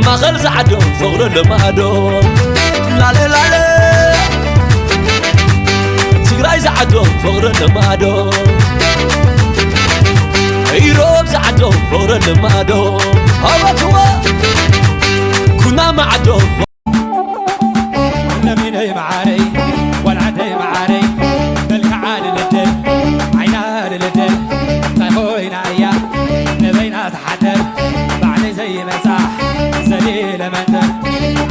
ማኸል ዝዓዶ ፍቕሪ ልማዶ ላለ ላለ ትግራይ ዝዓዶ ፍቕሪ ልማዶ ኢሮብ ዝዓዶ ፍቕሪ ልማዶ ኣወትወ ኩናማ ዓዶ ለሚነይ መዓረይ ጓል ዓደይ መዓረይ መልክዓ ልልድል ዓይና ልልድል እንታይ ኮይና እያ ንበይና ትሓደር ባዕለይ ዘይበጻሕ ዘሊለ መንደር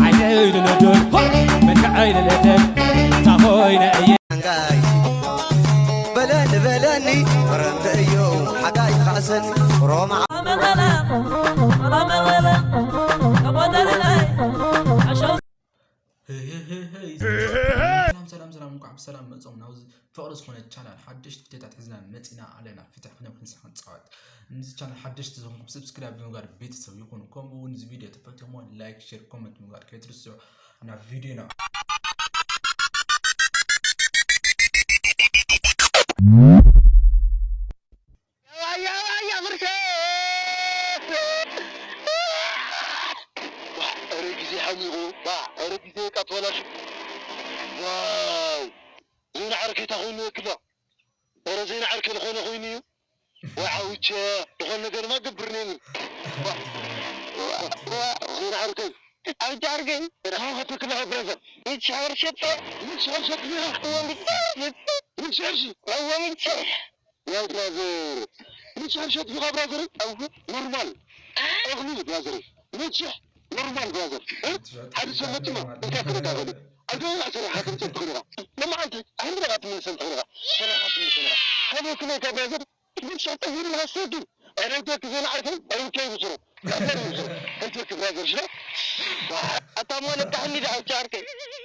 ዓይነይ ልልድል መልክዐይ ልልድል እንታይ ኮይነ እየ ኣንጋይ በለኒ በለኒ ክረምቲ እዩ ሓጋይ ክዓሰኒ ሮማ ሰላም ሰላም ሰላም፣ እንኳዕ ብሰላም መጾም ናብዚ ፍቕሪ ዝኾነ ቻናል ሓደሽቲ ቪድዮታት ሒዝና መጺና ኣለና። ፍትሕ ክነብ ክንስሓ ንጻወት። ንዚ ቻናል ሓደሽቲ ዝኾንኩም ሰብስክራይብ ብምግባር ቤተሰብ ይኹኑ። ከምኡ እውን እዚ ቪድዮ ተፈትሞ ላይክ፣ ሼር፣ ኮመንት ምግባር ከይትርስዑ። ናብ ቪድዮና። ያዋያ ያዋያ ብርሸ ዋ፣ ኧረ ግዜ ሓሚቑ ዋ፣ ኧረ ግዜ ቃ ተበላሹ። ዋይ፣ ዘይንዓርከይ እንታይ ኮይኑ ክሎ? ኧረ ዘይንዓርከይ ዝኾነ ኮይኑ እዩ። ወይ ዓውቸ፣ ዝኾነ ነገርማ ገብር ነይሩ። ዋ፣ ዋ፣ ዋ፣ ዘይንዓርከይ። ዓውቸ ዓርከይ። ኧረ ካብ ከተክልኻ ብረዘር። ይትሽሕር ሸጠ። ይትሽሕር ሸጠ። ወምቸ፣ ወምቸ። እዎ፣ ምንጭ። ያ ብራዘር፣ ምንጭ ሕርሸት ዲኻ ብራዘር? ኣዎ። ኖርማል። አ? እኽሊ ብራዘር። ምንጭ ኖርማል ብራዘር። እ? ሓደ ሰብ መፂማ እንታይ ክረዳ ገለ? ኣጆና ሰሪሓ ክንፅብ ትኽእል ኢኻ። ንመዓልቲ ኣሕምረኻ ትምልሰን ትኽእል ኢኻ። ሰሪሓ ትምልሰን ኢኻ። ካልእ ክልተ ብራዘር፣ ምንጭ ጠይሩ ሃሰዱ። ኣረንቶክ ዜና ዓርፈን፣ ኣረንቶክ ይብስሩ። ኣረንቶክ ብራዘር ሽለ። ኣታ ሞለ ታሕኒ ደኣ ቻርከ።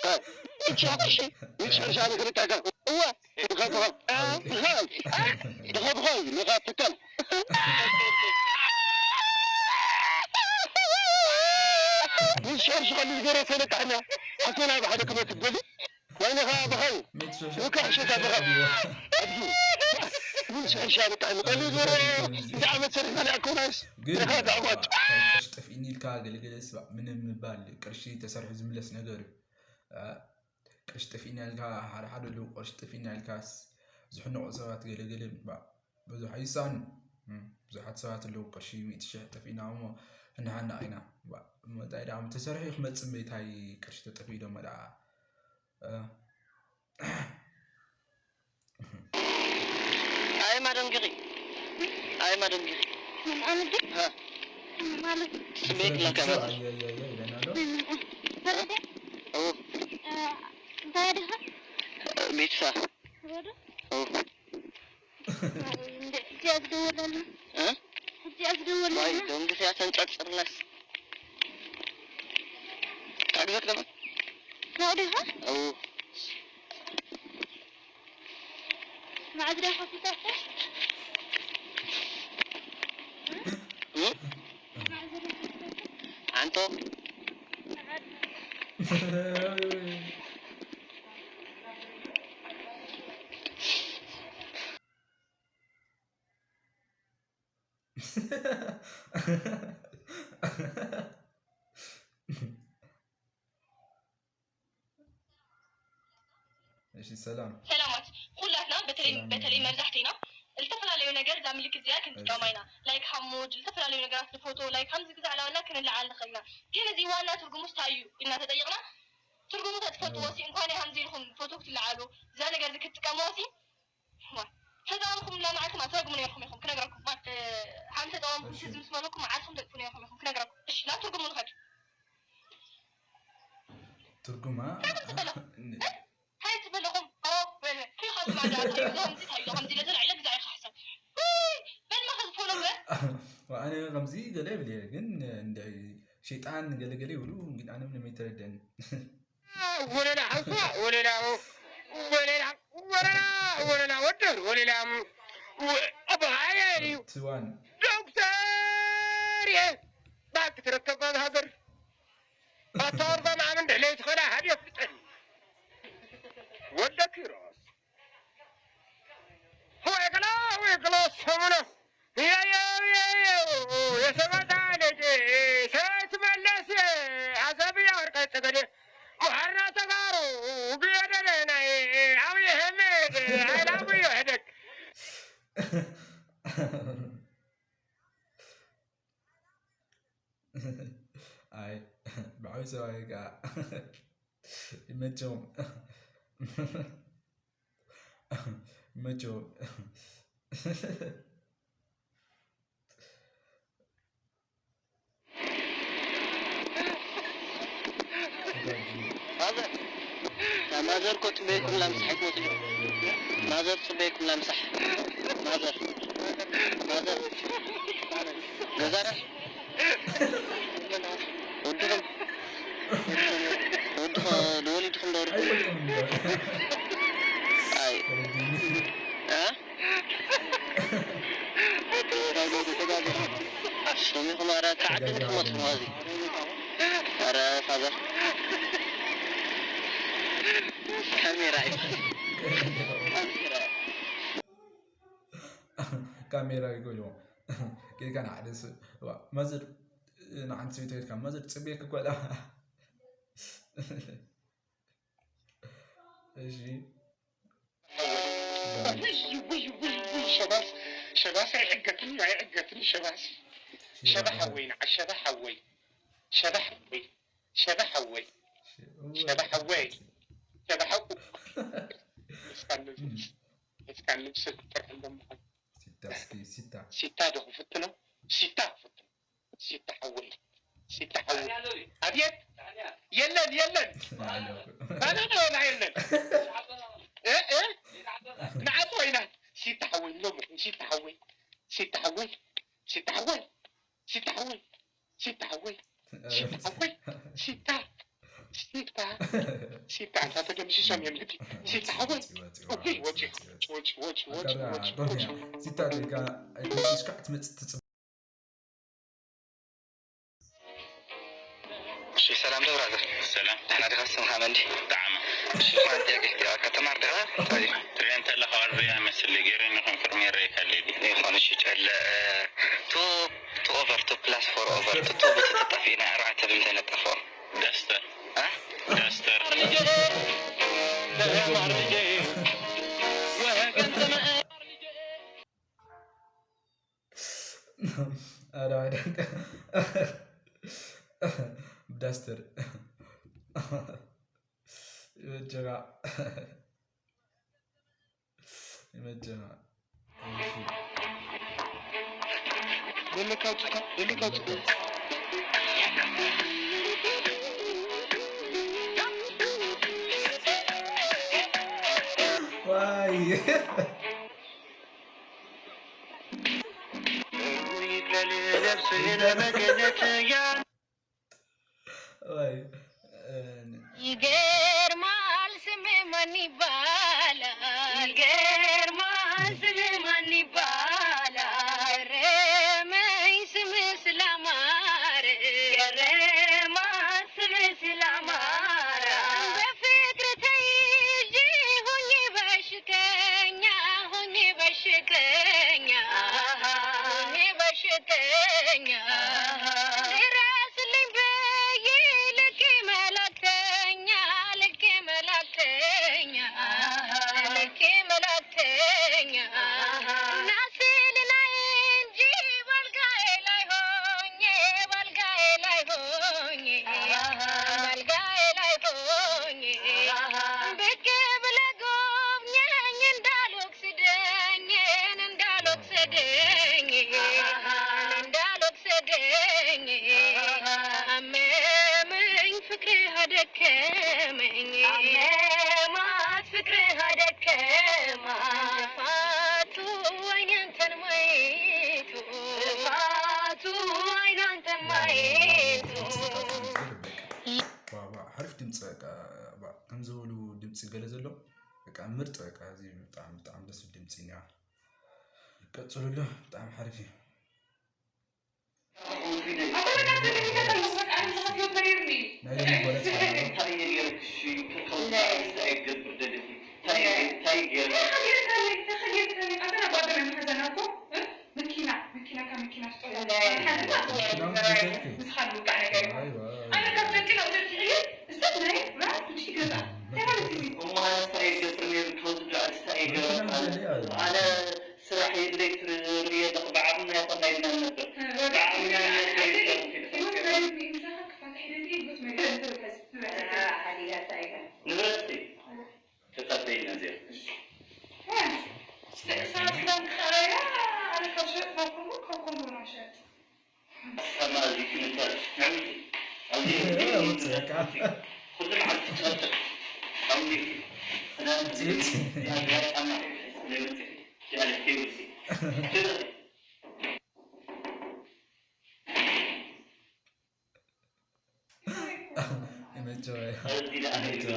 እ? ምንጭ ሕርሸ፣ ምንጭ ሕርሻ ንክልተካ። እዋ። ብኸብኸብ፣ ብኸብ፣ ብኸብኸብ፣ ንኻ ትካል። ንሸርሽ ኸሉ ዝገረ ሰለቃሕና፣ ሓቶና ብሓደ ክመት ትደሊ፣ ወይንኻ ብኸብ፣ ንካ ሕሸታ ብኸብ። ኣድጊ፣ ንሸርሽ ኣለቃሕና፣ ኸሉ ዝገረ፣ እዚ ዓመት ሰሪሕና ንኣኮናስ፣ ግን ንኻ ዳዕጓት። እንታይ ቀሽ ጠፊእኒ ኢልካ ገለገለ ስባእ፣ ምንም ምባል፣ ቅርሺ ተሰሪሑ ዝምለስ ነገር እዩ። እ፣ ቅርሺ ጠፊእና ኢልካ፣ ሓደ ሓደ ኣለዉ ቅርሺ ጠፊእና ኢልካስ ዝሕነቑ ሰባት ገለ ገለ ባ-፣ ብዙሕ ኣይሳን። እም፣ ብዙሓት ሰባት ኣለዉ ቅርሺ ሚእቲ ሽሕ ጠፊእና እሞ ክንሓንቕ ኢና። ባ-፣ እሞ እንታይ ደኣ፣ ተሰሪሑ ክመጽእ እምበይ፣ እንታይ ቅርሺ ተጠፊኡ ደሞ ደኣ፣ እ፣ ኣይ ማደንግኺ፣ ኣይ ማደንግኺ። ማለት ሃ። ማለት ስሜት ለካ ማለት። ኣይ፣ ኣይ፣ ኣይ፣ ኣይ፣ ይለና ኣሎ። ፈረደ? ኦ። እ፣ እንታይ ደኻ? ቤትሳ። ወደ? ኦ። እንደ እዚኣ ዝደወለልና። እ? እዚኣ ዝደወለልና። ዋይ፣ ደንግኺ እያ ተንጸርጽርናስ። ታግዘክ ደማ? ናኡ ዲኻ? ኦ። ማዕዝ ዲኻ ከፊታቶ? እ? እ? ማዕዝ ዲኻ ከፊታቶ? ኣንቶ? ማዕዝ። እሺ፣ ሰላም። ሰላማት ኩላትና፣ በተለይ ሰላም በተለይ ይሁን። መብዛሕቴና ዝተፈላለዩ ነገር እዛ ምልክት እዚኣ ክንጥቀማ እሺ። ኢና። ላይክ ሓሙድ፣ ዝተፈላለዩ ነገራት ንፎቶ፣ ላይክ ከምዚ ግዛዕ ላበልና ክንለዓል ንኽእል ኢና። ግን እዚ ዋና ትርጉሙስ እንታይ እዩ ኢልና ተጠይቕና፣ ትርጉሙ ተትፈልጥዎ ሲ እንኳን ከምዚ ኢልኩም ፎቶ ክትለዓሉ፣ እዛ ነገር እዚ ክትጥቀምዋ ሲ፣ ዋ፣ ተጠቐምኩምላ መዓልቲ ማለት ትረግሙና ኢኹም፣ ኢኹም ክነግረኩም። ማለት፣ እ፣ ሓንቲ ተጠቐምኩም እሺ። ትዝ ምስ በለኩም መዓልትኩም ተጥፉና ኢኹም፣ ኢኹም ክነግረኩም። እሺ፣ ናብ ትርጉሙ ንኸድ። ትርጉማ? እንታይ ትበሎ? እ? እንታይ ትበለኹም? ኦ፣ ወይኔ፣ እንታይ ኢኻ ዝማዳ? እንታይ ኢሉ ከምዚ፣ እንታይ ኢሉ ከምዚ ኢለ ተላዒለ ግዛዕ ኢኻ ሓሳብ። ውይ፣ በል መኸ ዝፎሎ በል። ወኣነ ከምዚ ገለ ይብል እየ፣ ግን እንደ ሸይጣን ገለ ገለ ይብሉ፣ ግን ኣነ ምንም ኣይተረደን። ወለላ ሓውሳ፣ ወለላ፣ ወለላ፣ ወለላ፣ ወለላ፣ ወደር፣ ወለላ፣ ወ-፣ ኣባሃየ እዩ። ትዋን። ዶክተር እየ። ባክ ትረከብ ሃገር። ኣታ ወርባ ማዕምን ድሕለይ ትኸላ ሃብ የፍልጠኒ። ወደ ኪሮስ። ወይ ገላ፣ ወይ ገላ ሰሙነ። የየው፣ የየው፣ የሰበታ ልጅ፣ ሰበታ ትመለስ። ተገደ ምሓርና ተጋሩ ብየደነ ናይ ኣብይ ኣሕመድ ኣይላብዮ ሕደግ ኣይ ብዓብይ ሰብኣይ ከዓ ይመቸዎም ይመቸዎም ማዘር ማዘር እኮ ፅበይኩም ላምሳሕ ኣይትመፅሉ። ማዘር ፅበይኩም ላምሳሕ ማዘር ማዘር ገዛረሕ ወድኹም ወድኹ ወሊድኹም ዶ ርሑስ ኣይ እ ሰሚኹም ኣረ ተዓደምኩም ኣትፍርዋ እዚ ኣረ ፋዘር ካሜራ እዩ ካሜራ እዩ ካሜራ ይጎልዎ ጌጋ ንዓደ ሰብ ዋ፣ መዝር ንዓንቲ ሰበይቲ ከድካ መዝር ጽብየክ ጓል እሺ ውይ ውይ ውይ ውይ ሸባስ ሸባስ ኣይዕገትን እዩ ኣይዕገትን ሸባስ ሸባ ሓወይ ንዓ ሸባ ሓወይ ሸባ ሓወይ ሸባ ሓወይ ሸባ ሓወይ ሸባ ሓወይ እስካን ንብስል ጥራሕ እንደምሓ ሲታ እስኪ ሲታ ሲታ ዶ ክፍትኖ ሲታ ክፍትኖ ሲታ ሓወይ ሲታ ሓወይ ኣቤት የለን የለን ባናና ወላ የለን እ እ ንዓጾ ኢና ሲታ ሓወይ ሎሚ ሲታ ሓወይ ሲታ ሓወይ ሲታ ሓወይ ሲታ ሓወይ ሲታ ሓወይ ሲታ ሓወይ ሲታ ሲታ ሲታ እንታ ተደምሲሶም እዮም ግዲ ሲታ ሓወይ ወፂ ወፂ ወፂ ወፂ ወፂ ወፂ ወፂ ወፂ ሲታ ደጋ ኣይትመፅሽ ከዓ ትመፅእ ትፅበ እሺ ሰላም ዶ ብራዘር ሰላም ደሕና ዲኻ ስምኻ መን ድዩ ጣዕመ እሺ ዝኾነ ጥያቄ ክጠይቐካ ተማሪ ዲኻ እንታይ ድዩ ትሪኦ እንተለኻ ቅርቢ እያ መስል ገይረኒ ኮንፈርም የረእካ ኣለይ ድዩ ይኾን እሺ ጨለ ቱ ቱ ኦቨር ቱ ፕላስ ፎር ኦቨር ቱ ቱ ብቱ ተጣፊእና ኣርባዕተ ብምንታይ ነጣፍኦ ዳስተር ዳስተር ኧረ ወደ ብዳስተር ይመቸኻ ይመቸኻ ደለካ ውፅእ ደለካ ውፅእ ዋይ ይገርማል ስሜ ማን ይባላል? ይገርማል ስሜ ማን ይባላል? ገረመኝ ስሜ ስላማረ ገረማል ስሜ ስላማረ በፍቅር ተይዤ ሆኜ በሽተኛ ሆኜ በሽተኛ ሆኜ በሽተኛ ድረስልኝ ብዬ ልኬ መላክተኛ ልኬ መላክተኛ ልኬ መላክተኛ ናስልና እንጂ ባልጋዬ ላይ ሆኜ ባልጋዬ ላይ ሆኜ ባልጋዬ ላይ ሆኜ ብቅ ብለህ ጎብኘኝ እንዳልወቅስ ስደኝ እንዳልወቅስ ስደኝ እንዳልወቅስ ስደኝ አመመኝ ፍቅርህ አደከመኝ አመማት ፍቅርህ አደከማ ጥፋቱ አይኔ አንተን ማየቱ ጥፋቱ አይኔ አንተን ማየቱ ዋዋ ሓሪፍ ድምፂ በቃ ከምዚ ዝበሉ ድምፂ ገለ ዘሎ በቃ ምርጥ በቃ እዚ ብጣዕሚ ብጣዕሚ ደስ ዝብል ድምፂ እኒኣ ቀፅሉሉ ብጣዕሚ ሓሪፍ እዩ ናይ ሎሚ ወረፅ ውፅእካ። ውፅኢት። ይመቸው። ይመቸው። ውፅኢት።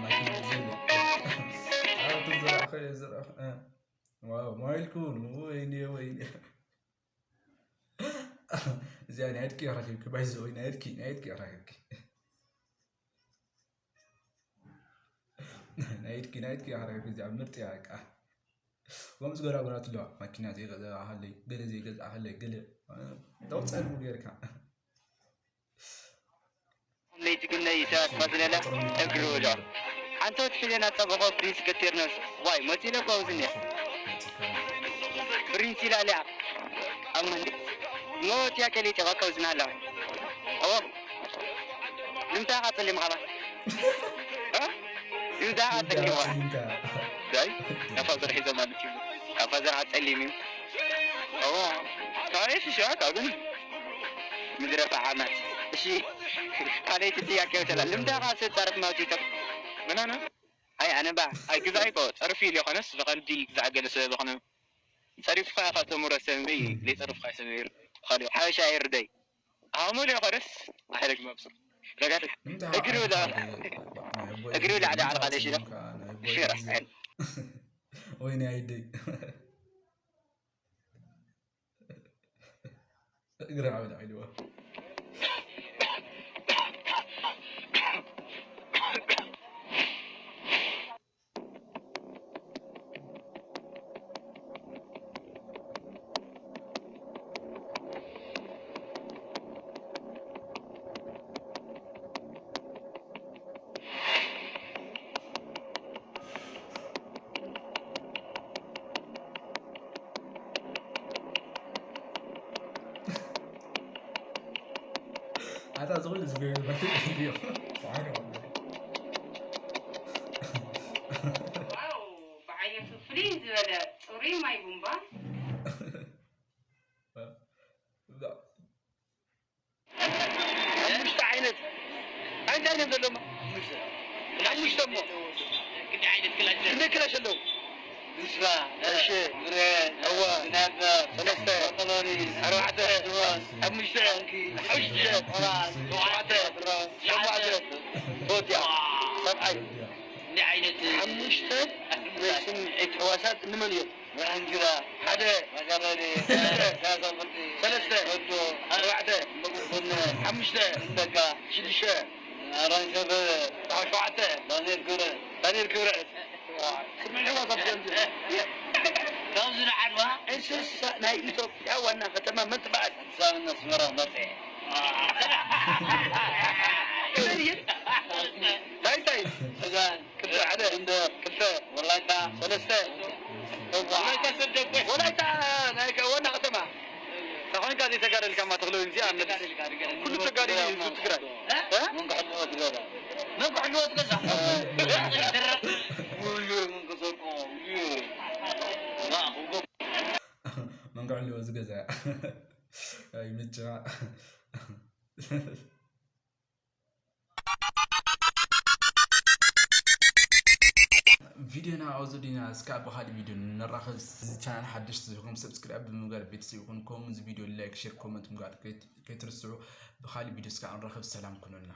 ማኪና ዘለ። ኣብ ትዝራእኸ የዝራእኸ። ዋው፣ ሞባይልኩን፣ ወይኔ፣ ወይኔ። እዚኣ ናይ ኣድቂ ረኺብኪ፣ ባይዘ ወይ ናይ ኣድቂ፣ ናይ ኣድቂ ረኺብኪ። ናይ ኣድቂ፣ ናይ ኣድቂ ረኺብኪ፣ እዚኣ ምርጥ እያ በቃ። ከምዚ ጎራጉራት ኣለዋ፣ ማኪና ዘይገዛእኻለይ፣ ገለ ዘይገዛእኻለይ፣ ገለ፣ ተውፀልሙ ጌርካ። ለይቲ ግን ናይ ኢሳያስ ፋሲለላ እግሪ ወዲቑ። ሓንቲ ወትሒ ዜና ጸበኾ ፕሪንስ ገቴርነስ ዋይ መጺለ እኮ ኣብዚ እኒኣ። ፕሪንስ ኢላ እሊኣ ኣብ መንዲ ሞት እያ ከሊጢ እኮ ኣብዚ ናላ። እዎ ንምንታይ ኢኻ ጸሊም ኻባ? እ? ንምንታይ ኢኻ ጸሊም ኻባ? ዳይ ናፋ ዘርሒ ዘማን እዩ። ናፋ ዘርዓ ጸሊም እዩ። እዎ ካባይ ሽሻ ካብን ምድረ ፈሓማት። እሺ፣ ካልኣይቲ ጥያቄ ወሰላ። ልምዳ ኻብ ሰብ ጻረፍ ማውቲታ። ምናና? ኣይ፣ ኣነ ባ፣ ኣይ፣ ግዛይ ኮ፣ ጸርፊ ኢሉ ይኾነስ፣ ብቐንዲ ግዛዕ ገለ ሰበብ ይኾነ። ጸሪፍካ ኢኻ ተምሮ ሰብ እምበይ፣ ዘይጸርፍካ ሰብ ይር-፣ ኻልእ ሓበሻ ይርደይ። ኣሞ ሊኾነስ፣ ኣሕረግ መብሱ። ረጋድ፣ እግሪ ብላ፣ እግሪ ብላ፣ ዳዕዳ ዓልኻ ለሽ ኢለ። ሽራ፣ ወይ ናይ ኣደይ። እግራ ዓብድ ዓሊዋ። ኣታ ዝኾነ ዝገርም ማለት እዩ። ሳዕሪ ወላሂ። ዋው፣ ብዓይነቱ ፍልይ ዝበለ ጽሩይ ማይ ቡምባ። ሓሙሽተ ዓይነት። እንታይ እንታይ እዮም ዘለዎም? ሓሙሽተ እሞ። ክንደይ ዓይነት ክላሽ? ክንደይ ክላሽ ኣለዉ? ዕስራ። እሺ። ብሬን። እወ። ስናይፐር። ሰለስተ። ኦቶሎኒ። ኣርባዕተ። ድሮን። ሓሙሽተ። ታንኪ። ሓሙሽተ። ኦራል። ሸውዓተ። ሸውዓተ። ተወዲኣ። ሰብኣይ። ክንደይ ዓይነት? ሓሙሽተ ናይ ስምዒት ሕዋሳት ንመን እዮም? ባንዲራ፣ ሓደ፣ መጋበሪ፣ ሰለስተ፣ ወዶ፣ ኣርባዕተ፣ መጉፍነ፣ ሓሙሽተ፣ እንደጋ፣ ሽዱሽተ፣ ኣራንሸ በ፣ ሸውዓተ፣ ዳንኤል ክብረት፣ ዳንኤል ክብረት። ስምዒት ሕዋሳት ገንዚ። ካብዚ ንዓድዋ እንስሳ ናይ ኢትዮጵያ ዋና ከተማ መን ትበሃል? ኣዲስ ኣበባ ኣስመራ መርቴ። እንታይ እንታይ? ክልተ ሓደ፣ ክልተ፣ ወላይታ፣ ሰለስተ፣ ወላይታ ሰደቦ። ወላይታ ናይ ከ-፣ ዋና ከተማ። ተኾይንካ ዘይተጋደልካ ማ ተኽሎ እዚኣ መልስ። ኩሉ ተጋዲሉ እዩ ህዝቢ ትግራይ። እ? እ? ምን ክሕልዎ ትገዛ? ምን ክሕልዎ ትገዛ? እ። ውዩ፣ ምን ክሰርቆ? ውዩ። ዋ፣ ምን ክሕልዎ ዝገዛ? ኣይምችራ። ቪድዮና ኣብዚ ዲና። እስካ ብካሊእ ቪድዮ ንራኸብ። እዚ ቻናል ሓደሽቲ ዝኾንኩም ሰብስክራይብ ብምግባር ቤተሰብ ይኹን። ከምኡ እዚ ቪድዮ ላይክ፣ ሼር፣ ኮመንት ምግባር ከይት-፣ ከይትርስዑ። ብካሊእ ቪድዮ እስካ ንራኸብ። ሰላም ኩኑልና።